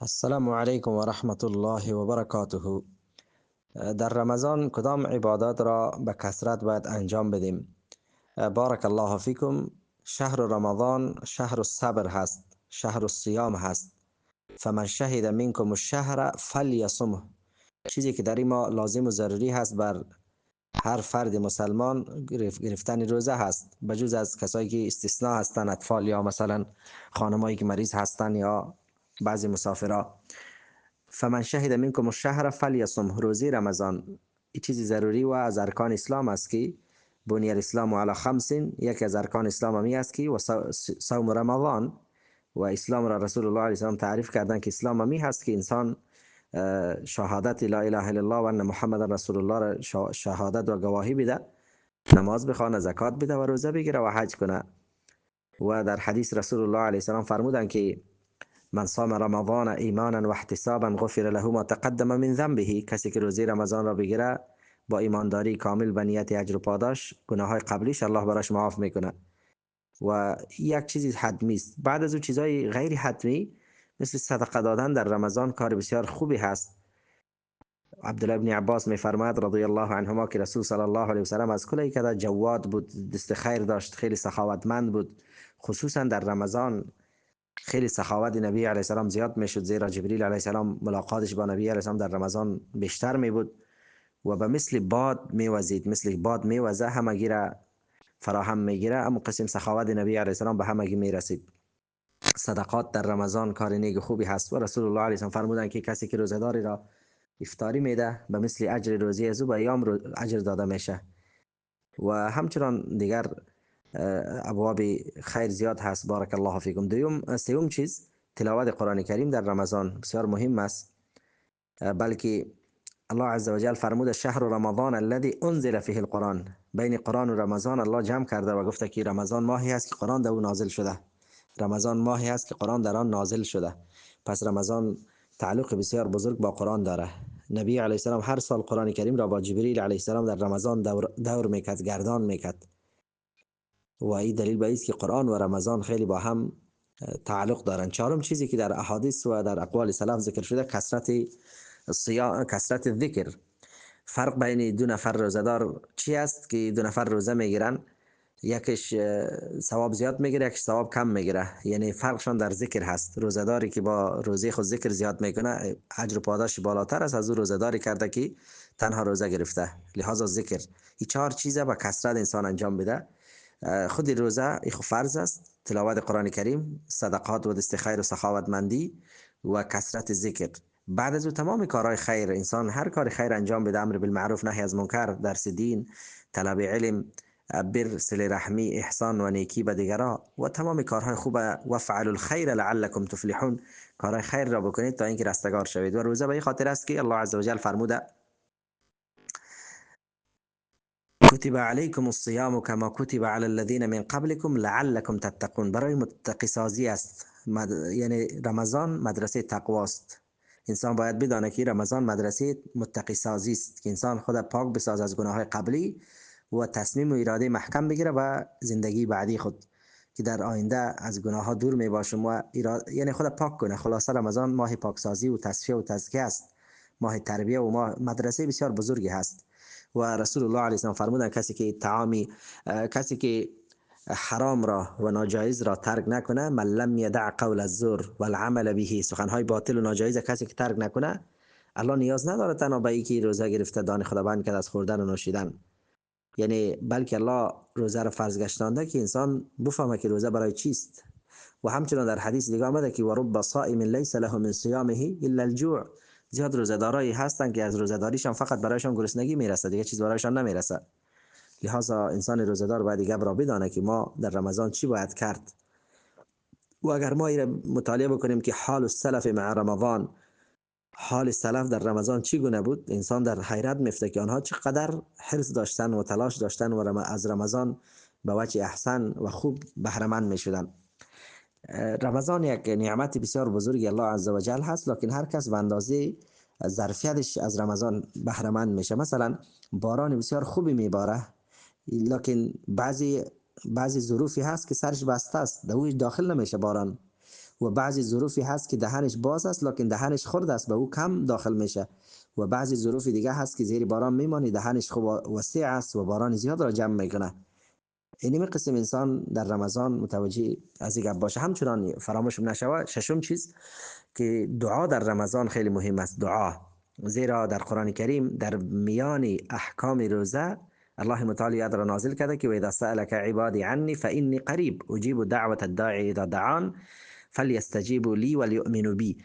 السلام علیکم و رحمت الله و برکاته. در رمضان کدام عبادات را به کثرت باید انجام بدیم؟ بارک الله فیکم. شهر رمضان شهر الصبر هست، شهر الصیام هست. فمن شهد منکم الشهر فلیصمه. چیزی که در این ما لازم و ضروری هست بر هر فرد مسلمان گرفتن روزه هست، بجز از کسایی که استثناء هستند، اطفال یا مثلا خانمایی که مریض هستند یا بعضی مسافرها. فمن شهد منکم الشهر فلیصمه. روزه رمضان این چیزی ضروری و از ارکان اسلام است که بنی الاسلام علی خمس، یکی از ارکان اسلام همی است که و صوم رمضان. و اسلام را رسول الله علیه السلام تعریف کردن که اسلام همی هست که انسان شهادت لا اله الا الله و ان محمد رسول الله را شهادت و گواهی بده، نماز بخوانه، زکات بده و روزه بگیره و حج کنه. و در حدیث رسول الله علیه السلام فرمودن که من صام رمضان ایمانا و احتسابا غفر له ما تقدم من ذنبه. کسی که روزه رمضان را بگیره با ایمانداری کامل به نیت اجر و پاداش، گناه‌های قبلیش الله براش معاف میکنه. و یک چیزی حتمی است. بعد از اون چیزای غیر حتمی مثل صدقه دادن در رمضان کار بسیار خوبی هست. عبدالله بن عباس میفرماید رضی الله عنهما که رسول صلی الله علیه و سلم از کلی که جواد بود، دست خیر داشت، خیلی سخاوتمند بود. خصوصا در رمضان خیلی سخاوت نبی علیه السلام زیاد میشد، زیرا جبریل علیه السلام ملاقاتش با نبی علیه السلام در رمضان بیشتر می بود و به مثل باد میوزید، مثل باد میوزه همگی را فراهم میگیره. اما قسم سخاوت نبی علیه السلام به همگی میرسید. صدقات در رمضان کار نیک خوبی هست و رسول الله علیه السلام فرمودند که کسی که روزه‌داری را افطاری میده به مثل اجر روزی از او به ایام اجر داده میشه. و همچنان دیگر ابواب خیر زیاد هست. بارک الله فیکم. سوم چیز تلاوت قرآن کریم در رمضان بسیار مهم است، بلکه الله عزوجل فرمود شهر رمضان الذي انزل فيه القرآن. بین قرآن و رمضان الله جمع کرده و گفته که رمضان ماهی است که قرآن در او نازل شده. رمضان ماهی است که قرآن در آن نازل شده. پس رمضان تعلق بسیار بزرگ با قرآن داره. نبی علیه السلام هر سال قرآن کریم را با جبریل علیه السلام در رمضان دور میکرد، گردان میکرد. و این دلیل به است که قرآن و رمضان خیلی با هم تعلق دارند. چهارم چیزی که در احادیث و در اقوال سلف ذکر شده کثرت ذکر. فرق بین دو نفر روزه‌دار چی است که دو نفر روزه میگیرن، یکیش ثواب زیاد میگیره، یکیش ثواب کم میگیره. یعنی فرقشان در ذکر هست. روزه‌داری که با روزه خود ذکر زیاد میکنه اجر و پاداش بالاتر است از او روزه‌داری کرده که تنها روزه گرفته. لذا ذکر، این چهار چیزه با کثرت انسان انجام بده. خود روزه خو فرض است، تلاوت قرآن کریم، صدقات و دست خیر و سخاوتمندی و کثرت ذکر. بعد از او تمام کارهای خیر، انسان هر کار خیر انجام بده، امر بالمعروف نهی از منکر، درس دین، طلب علم، بر، صله رحمی، احسان و نیکی به دیگران و تمام کارهای خوب. و فعل الخیر لعلکم تفلحون، کارهای خیر را بکنید تا اینکه رستگار شوید. و روزه به این خاطر است که الله عزوجل فرموده کتب علیکم الصیام کما کتب علی الذین من قبلکم لعلکم تتقون. برای متقی سازی است. یعنی رمضان مدرسه تقواست. انسان باید بدانه که رمضان مدرسه متقی سازی است که انسان خود پاک بسازه از گناه‌های قبلی و تصمیم و اراده محکم بگیره و زندگی بعدی خود که در آینده از گناه‌ها دور می باشم و یعنی خود پاک کنه. خلاصه رمضان ماه پاکسازی و تصفیه و تزکیه است، ماه تربیه و ماه مدرسه بسیار بزرگی هست. و رسول الله علیه السلام فرمودند کسی که طعامی، کسی که حرام را و ناجایز را ترک نکنه، من لم یدع قول الزور والعمل به، سخنهای باطل و ناجایز کسی که ترک نکنه، الله نیاز نداره تنها به یکی روزه گرفته دان خداوند که از خوردن و نوشیدن، یعنی بلکه الله روزه را فرض گشتانده که انسان بفهمه که روزه برای چیست. و همچنان در حدیث دیگه آمده که و رب صائم لیس له من صیامه الا الجوع. زیاد روزه‌دارایی هستند که از روزه‌داریشان فقط برایشان گرسنگی میرسه، دیگه چیز برایشان نمیرسه. لذا انسان روزه‌دار باید دیگه را بدانه که ما در رمضان چی باید کرد. و اگر ما مطالعه بکنیم که حال السلف مع رمضان، حال سلف در رمضان چی گونه بود، انسان در حیرت میفته که آنها چقدر حرص داشتن و تلاش داشتن و از رمضان به وجه احسن و خوب بهره مند میشدن. رمضان یک نعمت بسیار بزرگی الله عزوجل هست، لکن هر کس به اندازه ظرفیتش از رمضان بهره مند میشه. مثلا باران بسیار خوبی میباره، لکن بعضی ظروفی هست که سرش بسته است، در داخل نمیشه باران. و بعضی ظروفی هست که دهنش باز است لکن دهنش خرد است، به او کم داخل میشه. و بعضی ظروف دیگه هست که زیر باران میمانی، دهنش خوب وسیع است و باران زیاد را جمع میکنه. اینمی قسم انسان در رمضان متوجه از این گپ باشه. همچنان فراموش نشوه ششم چیز که دعا در رمضان خیلی مهم است، دعا. زیرا در قرآن کریم در میان احکام روزه الله متعال یاد را نازل کرده که و اذا سألک عبادی عنی فانی قریب اجیب دعوة الداعی اذا دعان فلیستجیبوا لی ولیؤمنوا بی.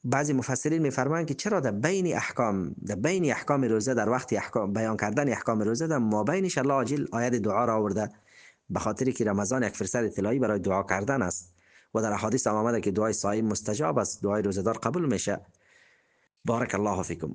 بعضی مفسرین میفرمایند که چرا در بین احکام، در بین احکام روزه، در وقت احکام بیان کردن احکام روزه، در مابینش الله عاجل آیت دعا را آورده، به خاطری که رمضان یک فرصت طلایی برای دعا کردن است و در احادیث هم آمده که دعای صائم مستجاب است، دعای روزه‌دار قبول میشه. بارک الله فیکم.